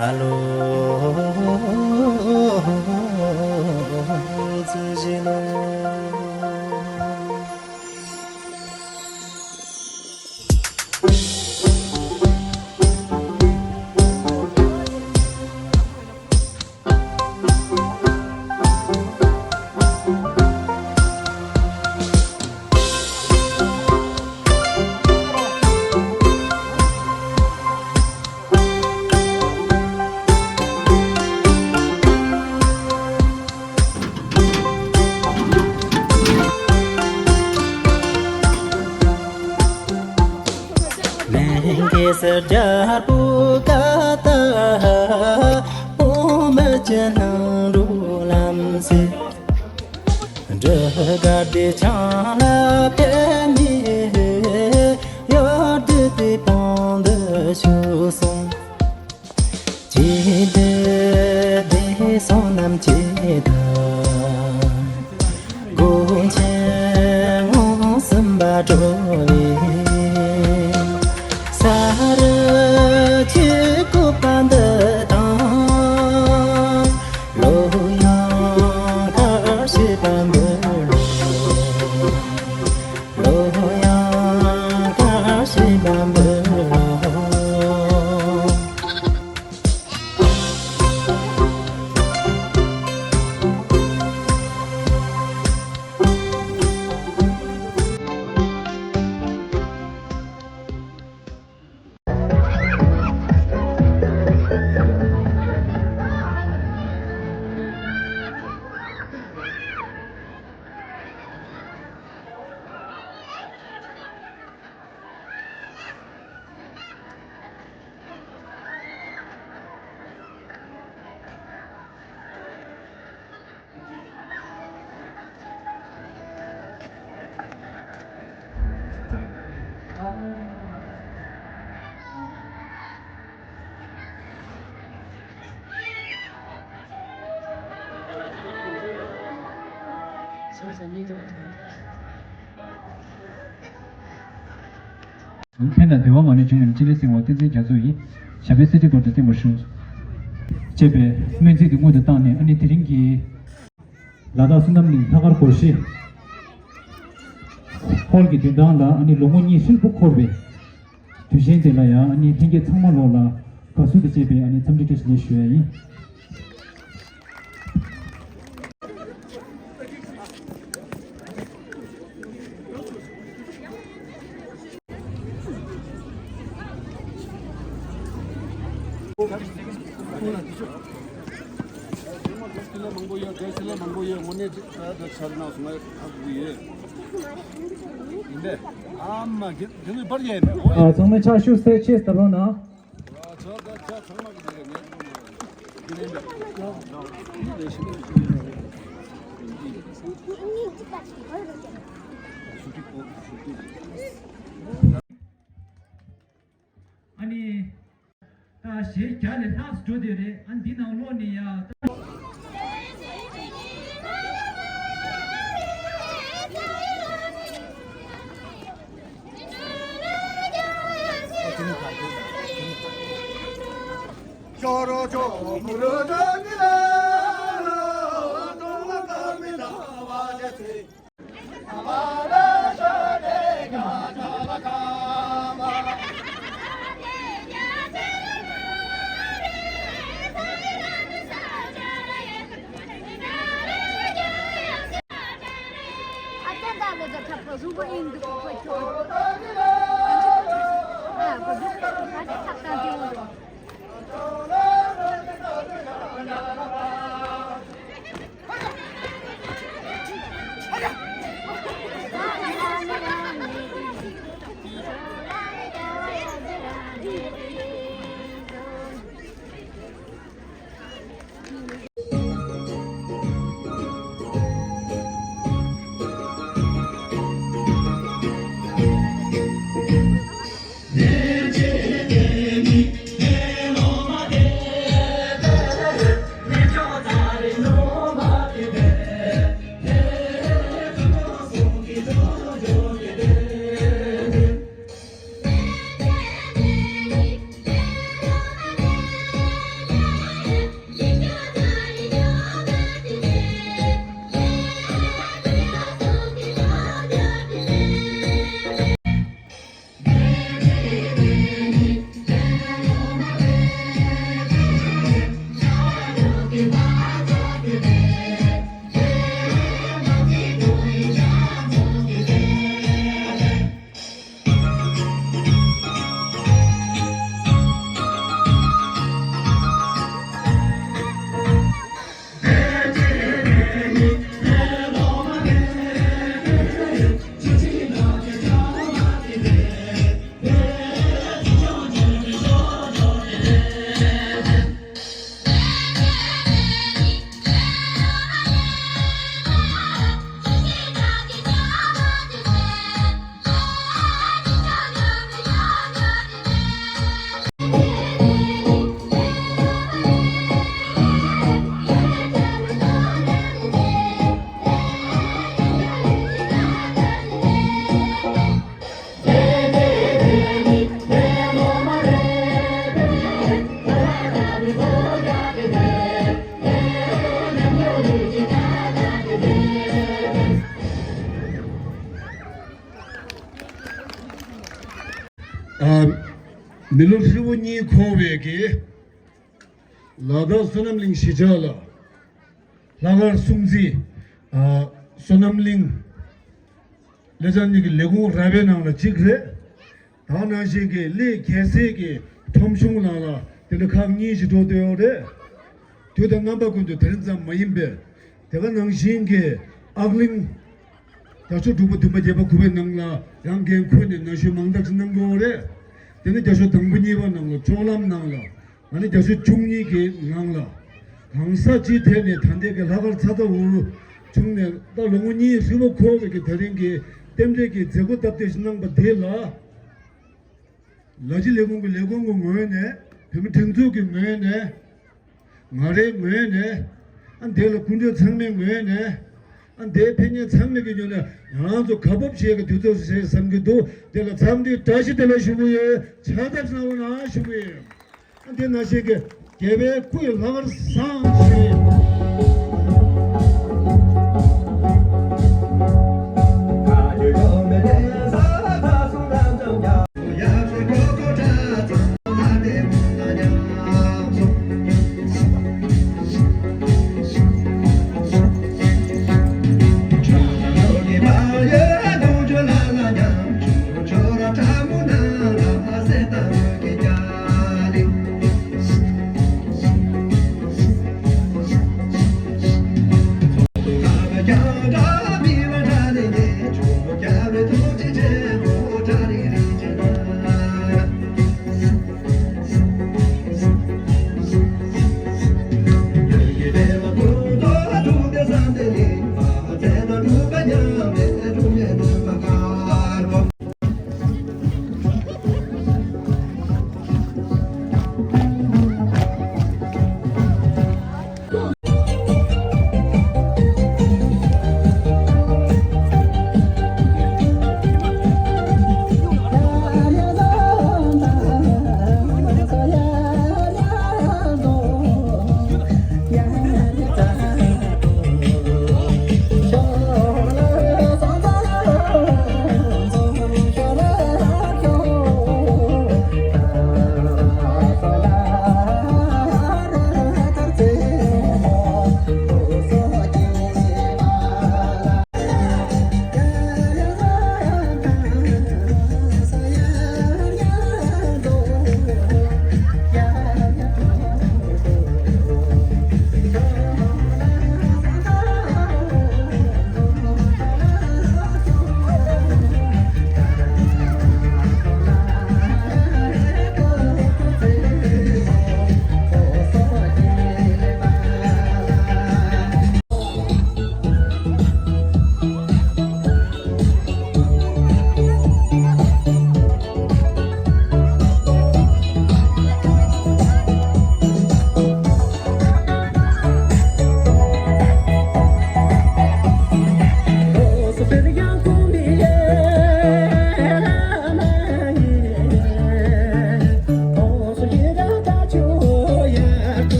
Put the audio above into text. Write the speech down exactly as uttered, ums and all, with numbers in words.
ཨ་ལོ་ཙི་ཞིག་ལོ། ལྷན་སྐྱེས་སུ་རྒྱལ་པོ་ཀ་ཏ། འོ་མ་ཅན་སྣང་གྲོལ་ལམ་སྲས། འབྲུ་དཀར་དེ་ཆང་ལ་ཕན་ནས། གཡོ་སྒྱུ་དེ་པང་དུ་ཞུགས་སོང་། ཅི་སྟེ་བདེ་སོང་རྣམས་ཀྱི་བདག་སྒོ་ཆེན་ངོ་གསུམ་པ་གྲོལ་བའི་ས་རུ་ཆོས་སྐུ་པ་འདི་དང་། ལོ་ཡང་ཁ་ཤས་པ་འབུལ་ལོ། ལོ་ཡང་ཁ་ཤས་པ་འབུལ་ལོ། ཕན་དང་བདེ་བ་མ་ལུས་འབྱུང་བའི་སྤྱན་རས་གཟིགས་དབང་བསྟན་འཛིན་རྒྱ་མཚོ་ཡིས་ཞབས་པད་སྲིད་མཐའི་བར་དུ་བརྟན་པར་ཤོག་ཅེས་པའི་སྨོན་ཚིག་དེ་སྔོན་དུ་བཏང་ནས། ཨ་ནི་དེ་རིང་གི་ལ་དྭགས་བསོད་ནམས་གླིང་ལྷག་དཀར་སྒོར་གཞས་ཧོལ་གྱི་མདུན་ཐང་ལ། ཨ་ནི་ལོ་ངོ་གཉིས་ཧྲིལ་པོ་འཁོར་བའི་དུས་ཆེན་དེ་ལ་ཡང་། ཨ་ནི་ལྷན་རྒྱས་ཚང་མ་ལོག་ལ་དགའ་བསུ་དང་བཅས་པའི་ཨ་ནི་འཚམས་འདྲི་བཀྲ་ཤིས་བདེ་ལེགས་ཞུ་ཡ་ཡིན། མང་པོ་ཡོད། དེ་ཚོ་ལ་མང་པོ་ཡོད། དངོས་གནས་ད་ད་ཆར་ནག་སོང་ང་ཧ་གོ་གི་ཡོད། ཡིན་པས། ཨ་མ། དེ་དེ་ནས་པར་ཡས་མེད། ཨ། ཚང་མས་ཕྱག་ཤུགས་སེ་ཆེ་སྟབས་རོགས་གནང་། ཨ་ནི། ད་གཞས་རྒྱ་ལས་ལྷག་འགྲོ་དེ་རེད། ཨ། འདི་ནང་ལོགས་ནས་ཡ། ཨ། མི་ལོ་ཧྲིལ་བོ་གཉིས་འཁོར་བའི་གི་ལ་དྭགས་བསོད་ནམས་གླིང་གཞིས་ཆགས་ལ་ལྷག་དཀར་སྲུང་བརྩི། ཨ། བསོད་ནམས་གླིང་ལས་བྱང་གཉིས་ཀྱི་ལས་ཁུངས་ར་བའི་ནང་ལ་གཅིག་རེད། ད་ནང་བཞིན་གྱི་གླེ་རྒྱལ་སྲས་ཀྱི་ཁྲོམ་གཞུང་ནང་ལ་དེ་འདྲ་ཁག་གཉིས་ཤིག་འགྲོ་བསྡད་ཡོད་རེད། དུས་དང་རྣམ་པ་ཀུན་ཏུ་དེ་རིང་ཙམ་མ་ཡིན་པས། དེ་ག་ནང་བཞིན་གྱི་ཨག་གླིང་། རྒྱ་མཚོ་འབྲུག་པ་བདུན་པ་བརྒྱད་པ་དགུ་པའི་ནང་ལ་རང་འགན་ཁུར་ནས་ན་གཞོན་མང་དག་ཅིག་གནང་དགོས་རེད། དེ་ནི་རྒྱ་མཚོ་དང་པོ་གཉིས་པ་ནང་ལ་ལྕོག་ལམ་ནང་ལ། ང་ནི་རྒྱ་མཚོ་བཅུ་གཉིས་ཀྱི་ནང་ལ། གང་ས་ཅི་ཐད་ནས་ད་ལྟའི་གི་ལྷག་དཀར་ཚ་ཚ་འུར་འུར་བྱུང་ནས་ད་ལོ་ངོ་གཉིས་ཧྲིལ་བོ་འཁོར་བའི་གི་དེ་རིང་གི་རྟེན་འབྲེལ་གྱི་མཛད་སྒོ་སྟབས་བདེ་ཞིག་གནང་པ་དེ་ལ། ལ་སྤྱི་ལས་ཁུངས་ཀྱི་ལས་ཁུངས་ཀྱི་ངོས་ནས། བོད་མི་སྒྲིག་འཛུགས་ཀྱི་ངོས་ནས། ང་རའི་ངོས་ནས། ཨ། འདི་ལ་སྐུ་མགྲོན་ཚང་མའི་ངོས་ནས། ཨ། འདིའི་ཕེབས་མཁན་ཚང་མས་ཀྱི་ངོས་ནས་ང་རང་ཚོ་དགའ་སྤོབས་བྱེད་ཀྱི་དུས་ཚོད་རེད་བསམ་གྱི་འདུག་དེ་ལ་འཚམས་འདྲི་བཀྲ་ཤིས་བདེ་ལེགས་ཞུ་གི་ཡོད། ཕྱག་རྡབ་གནང་རོགས་གནང་ཞུ་གི་ཡོད། ཨ། དེ་ནང་བཞིན་གྱི་རྒྱལ་བའི་སྐུ་ཡི་ལྷ་སྐར་བཟང་ཞུ་གི་ཡོད།